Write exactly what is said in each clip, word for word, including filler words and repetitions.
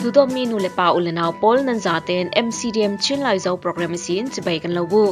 Tuzawmmi nu le pa u le nau pawl, nan zaten M C D M Chin Laizo program ihsin chibai kan lo bu.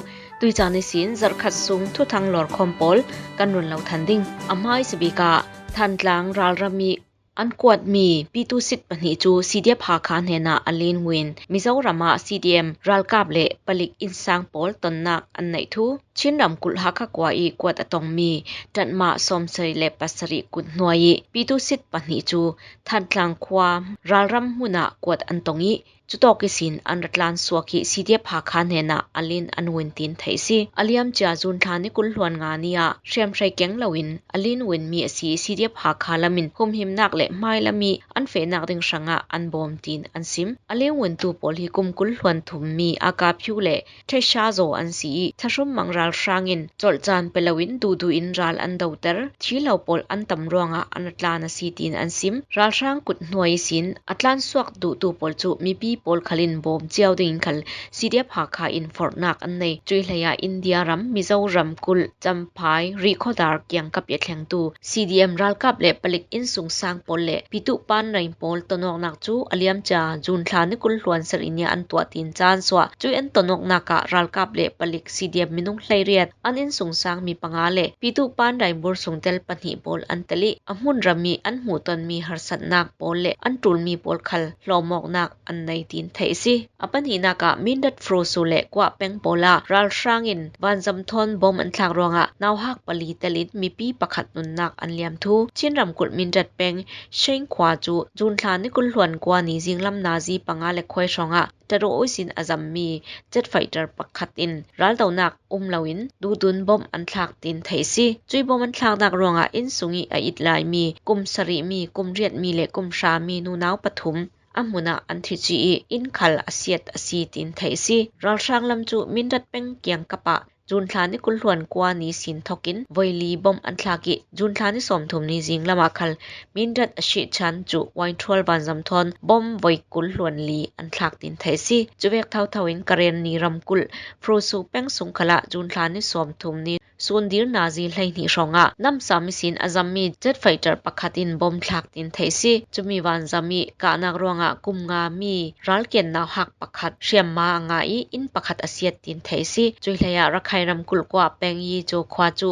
Tuican ihsin zarh khat sung thuthang lawrkhawm pawl kan run lo than ding. A hmaisa bik ah Thantlang ralram ih an kuatmi Pitu Sit pahnih cu C D F Hakha hnenah a lin uh in Mizoram ah C D M ralkap le palik innsang pawl tonnak an neih thu Chin ramkulh Hakha khua ih kuat a tongmi ṭanmah sawmsarih le pasarih kut hnuai ih Pitu Sit pahnih cu Thantlang khua ralram hmun ah kuat an tong ih, cutawk ihsin an ra tlansuak ih C D F Hakha hnenah a lin an uh in tiin theih a si. A liamcia June thla ni kul hluan nga ni ah hriamhrei keng loin a lin uh in mi a si C D F Hakha lam in humhimnak le hmailam ih an fehnak ding hrangah an bawm tiin an sim. A lin uh in tu pawl hi kum kul hluan thum mi Aka Pyu le Thesha Zo an si ih, thahrumhmang ralhrang in colhcan pe loin duhduh in ral an doter, thi lo pawl an tam ruangah an ra tlan a si tiin an sim. Ralhrang kut hnuai ihsin a tlansuak duhtu pawl cu mipi pawl khal in bawm cio dingin khal C D F Hakha in forhnak an nei. Cuih hleiah India ram, Mizoram kulh, Champhai, Rihkhawdar kiangkap ih a thlengtu C D M ralkap le palik innsungsang pawl le Pitu Panrain pawl tonawknak cu a liamcia June thla ni kul hluan sarih ni ah an tuah tiin caan suah. Cuih an tonawknak ah ralkap le palik C D M minung hleiriat, an innsungsang mi panga le Pitu Panrain bur sung tel pahnih pawl an tel ih, a hmunram ih an hmuhtonmi harsatnak pawl le an ṭulmi pawl khal hlawmawknak an nei tiin theih a si. A pahnihnak ah Mindat Frosu le Kuah peng pawl ah ralhrang in vanzam thawn bom an thlak ruangah nauhak pali tel in mipi pakhat nunnak an liam thu Chin ramkulh Mindat peng Sheng khua cu June thla ni kul hluan kua ni zinglam nazi panga le khuai hrawngah Taraw ihsin a zammi jet fighter pakhat in raldonak um loin duhdun bom an thlak tiin theih a si. Cuih bom an thlaknak ruangah innsung ih a it laimi kum sarihmi, kum riatmi le kum hrami nunau pathum a hmun ah an thi cih ih inn khal a siat a si tiin theih a si. Ralhrang lam cu Mindat peng kiangkap ah June thla ni kul hluan kua ni sin thokin voili bom an thlak ih, June thla ni sawmthum ni zinglam ah khal Mindat a sihchan cu Wainthual vanzam thawn bom voi kul hluan li an thlak tiin theih a si. Cuvek thotho in Karen ni ramkulh Frosu peng sung khalah June thla ni sawmthum ni sundir nazi hleihnih hrawngah namsam ihsin a zammi jet fighter pakhat in bom thlak tiin theih a si. Cumi vanzam ih kahnak ruangah kum nga mi ralkian nauhak pakhat hriamma a ngah ih inn pakhat a siat tiin theih a si. Cuih hleiah Rakhine ramkulh Kuah peng Yico khua cu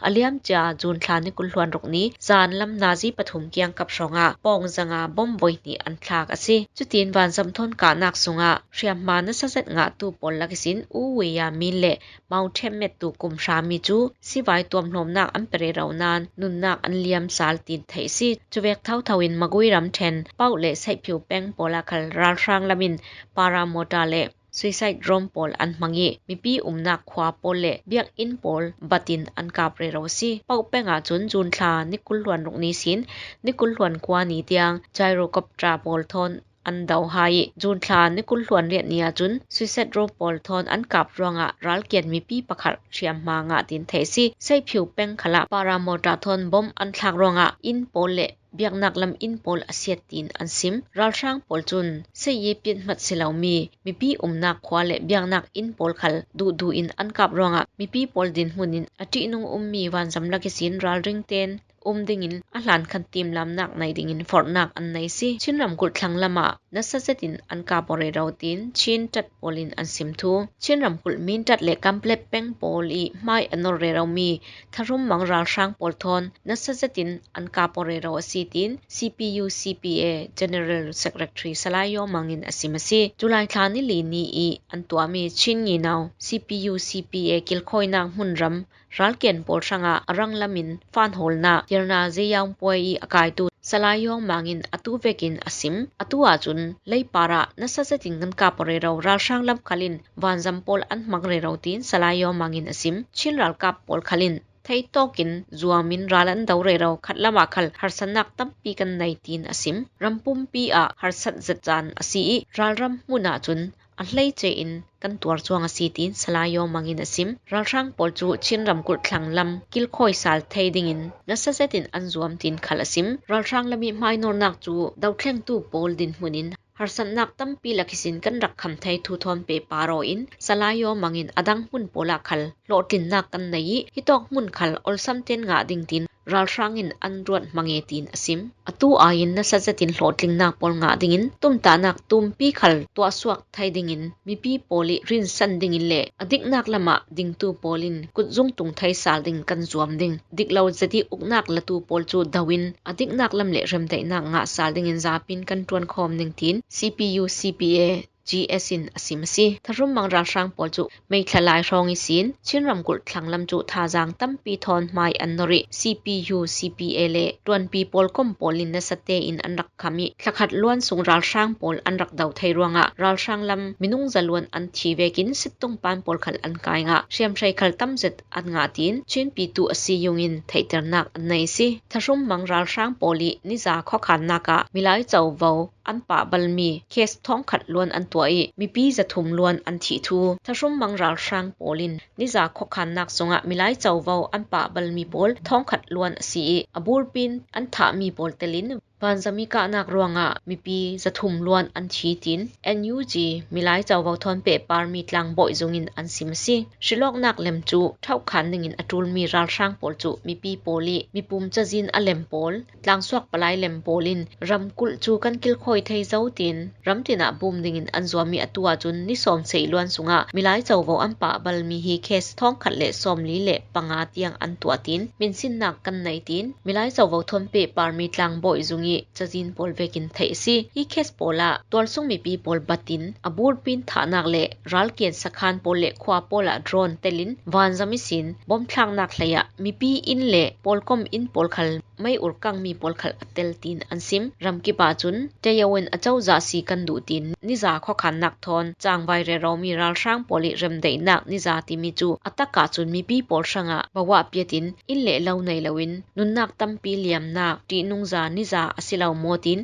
a liamcia June thla ni kul hluan ruk ni zanlam nazi pathum kiangkap hrawngah pawng zanga bom voi hnih an thlak a si. Cutin vanzam thawn kahnak sungah hriamhma nasa zet ngahtu pawl lak ihsin U Wei Ya Min le Mao Them Met tu kum hrami cu sivai tuamhlawmnak an pe rero nain nunnak an liam sal tiin theih a si. Cuvek thotho in Magui ramṭhen Pauh le Saihphiu peng pawl ah khal ralhrang lam in paramortar le suicide drone pawl an hmang ih, mipi umnak khua pawl le biakinn pawl bat in an kap rero a si. Pauh peng ahcun June thla ni kul hluan ruk ni sin ni kul hluan kua ni tiang gyrocopter pawl thawn an do hai ih, June thla ni kul hluan riat ni ahcun suicide drone pawl thawn an kap ruangah ralkian mipi pakhat hriamhma ngah tiin theih a si. Saihphiu peng khalah paramortar thawn bom an thlak ruangah inn pawl le biaknak lam inn pawl a siat tiin an sim. Ralhrang pawl cun seih ih piathmat si lomi mipi umnak khua le biaknak inn pawl khal duhduh in an kap ruangah mipi pawl dinhmun in a ṭihnung ummi vanzam lak ihsin ralring ten um dingin a hlan khan timlamnak nei dingin forhnak an nei si. Chin ramkulh thlanglam ah nasa zetin an kap aw rero tiin Chin ṭat pawl in an sim thu Chin ramkulh Mindat le Kanpetlet peng pawl ih hmai a nor reromi thahrumhmang ralhrang pawl thawn nasa zetin an kap aw rero a si tiin C P U C P A General Secretary Salai Yaw Mang in a sim a si. July thla ni li ni ih an tuahmi Chin Nginau C P U C P A kilkhawinak hmunram ralkian pawl hrangah a ranglam in fanhawlnak Tirna Zeyaung puai ih a kaitu Salai Yaw Mang in atu vekin a sim. Atu ahcun leipar ah nasa zetin kan kap aw rero ralhrang lam khal in vanzam pawl an hmang rero tiin Salai Yaw Mang in a sim. Chin ralkap pawl khal in theitawk in zuam in ral an do rero, khatlam ah khal harsatnak tampi kan nei tiin a sim. Rampumpi ah harsat zet caan a si ih ralram hmun ahcun a hleice in kan tuar cuang a si tiin Salai Yaw Mang in a sim. Ralhrang pawl cu Chin ramkulh thlanglam kilkhawi sal thei dingin nasa zetin an zuam tiin khal a sim. Ralhrang lam ih hmainawrnak cu dothlengtu pawl dinhmun in harsatnak tampi lak ihsin kan rak kham thei thu thawn pehpar aw in Salai Yaw Mang in a dang hmun pawl ah khal hlawhtlinnak kan nei ih hitawk hmun khal olsam tein ngah ding tiin ralhrang in an ruat hmang e tiin a sim. Atu aiin nasa zetin hlawhtlinnak pawl ngah dingin tumtahnak tumpi khal tuahsuak thei dingin mipi pawl i rinsan dingin le a diknak lamah dingtu pawl in kutzung tung thei sal ding kan zuam ding. Diklo zet i uknak latu pawl cu do in a diknak lam le remdaihnak ngah sal dingin zapin kan ṭuankhawm ding tiin C P U C P A G S in a sim a si. Thahrumang ralhrang pawl cu meithlalai hrawng ihsin Chin ramkulh thlanglam cu thazaang tampi thawn hmai an nor i C P U, C P A le ṭuanpi pawl kom pawl in nasa tein an rak kham i thlakhat luan sung ralhrang pawl an rak do thei ruangah ralhrang lam minung zaluan an thi vekin sittung pan pawl khal an kai ngah, hriamhrei khal tam zet an ngah tiin Chin pitu a si yung in theihternak an nei a si. Thahrumang ralhrang pawl i niza khuakhannak ah milai covo an pahbalmi case thawngkhat luan an tuah i mipi zathum luan an thih thu. Thahrumang ralhrang pawl in niza khuakhannak sungah milai covo an pahbalmi pawl thawngkhat luan a si i a burpin an thahmi pawl telin vanzam i kahnak ruangah mipi zathum luan an thi tiin N U G milai covo thawn pehparmi tlangbawih zungin an sim a si. Hrilawknak lem cu ṭhauhkhan dingin a ṭulmi ralhrang pawl cu mipi pawl i mipum cazin a lem pawl, tlangsuak palai lem pawl in ramkulh cu kan kilkhawi thei zo tiin ramtin ah bum dingin an zuam i atu ahcun ni sawm sei luan sungah milai covo an pahbalmi hi case thawngkhat le sawmli le panga tiang an tuah tiin minsinnak kan nei tiin milai covo thawn pehparmi tlangbawih zung i cazin pawl vekin theih a si. Hi case pawl ah tualsung mipi pawl batin a burpin thahnak le ralkian sakhan pawl le khua pawl ah drone telin vanzam ihsin bomthlaknak hlei ah mipi inn le pawlkom inn pawl khal mei urkangmi pawl khal a tel tiin an sim. Ramkip ahcun Teo in a cozah si kan duh tiin niza khuakhannak thawn cangvai reromi ralhrang pawl i remdaihnak niza timi cu a tak ahcun mipi pawl hrangah bawah piatin inn le lo nei loin nunnak tampi liamnak ṭihnungza niza a si lo maw tiin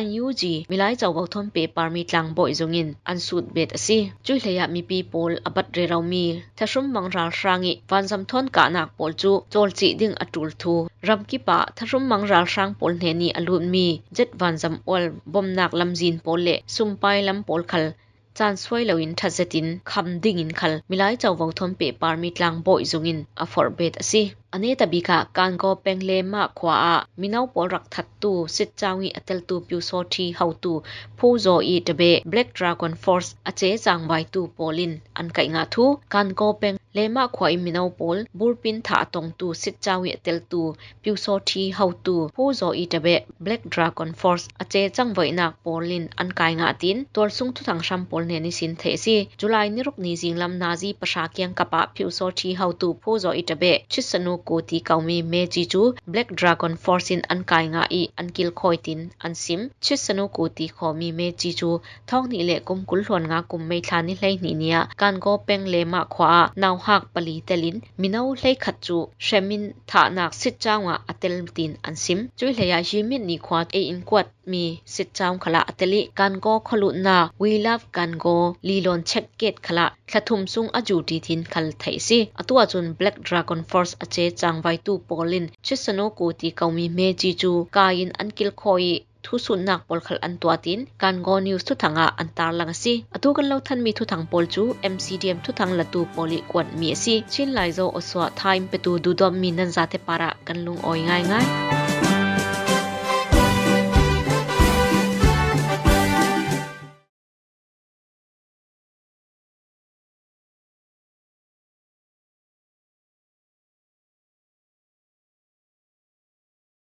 N U G milai covo thawn pehparmi tlangbawih zungin an sut bet a si. Cuih hlei ah mipi pawl a bat reromi Thahrumang ralhrang i vanzam thawn kahnak pawl cu cawlcih ding a ṭul thu ramkip ah Thahrumang ralhrang pawl hnen i a lutmi jet vanzam ual bomnak lamzin pawl le sumpai lam pawl khal caan suai loin ṭhat zetin kham dingin khal milai covo thawn pehparmi tlangbawih zungin a forh bet a si. A netabik ah Kangaw peng le mah khua ah mino pawl rak thattu sitcau i a teltu Pyusawṭhi hotu Phuzaw i Ṭabe Black Dragon Force a ce cangvaitu pawl in an kaih ngah thu. Kangaw peng le mah khua i mino pawl burpin thah a tongtu sitcau i a teltu Pyusawṭhi hotu Phuzaw i Ṭabe Black Dragon Force a ce cangvaihnak pawl in an kai ngah tiin tualsung thuthang hram pawl hnen ihsin theih a si. July ni ruk ni zinglam nazi pahra kiangkap ah Pyusawṭhi hotu Phuzaw i Ṭabe Chisanu Kuti komi Meji cu Black Dragon Force in an kai ngah i an kilkhawi tiin an sim. Chisanu Kuti khomi Meji cu thawng hnih le kum kul hluan nga kum May thla ni hleihnih ni ah Kangaw peng le mah khua ah nauhak pali telin mino hleikhat cu hremin thahnak sitcau ah a tel tiin an sim. Cuih hlei ah Yimit ni khua ei in kuat mi sitcau khalah a tel i Kangaw khualutna We Love Kangaw lilawn check gate khalah thla thum sung a duty tiin khal theih a si. Atu ahcun Black Dragon Force a ce cangvaitu pawl in Chisanu Kuti komi Meji cu kai in an kilkhawi i thusutnak pawl khal an tuah tiin Kangaw News thuthang ah an tarlang a si. Atu kan lo thanmi thuthang pawl cu M C D M thuthang latu pawl i kuatmi a si. Chin Laizo Osua thaim petu duhdawtmi nan zate parah kan lungawi ngaingai.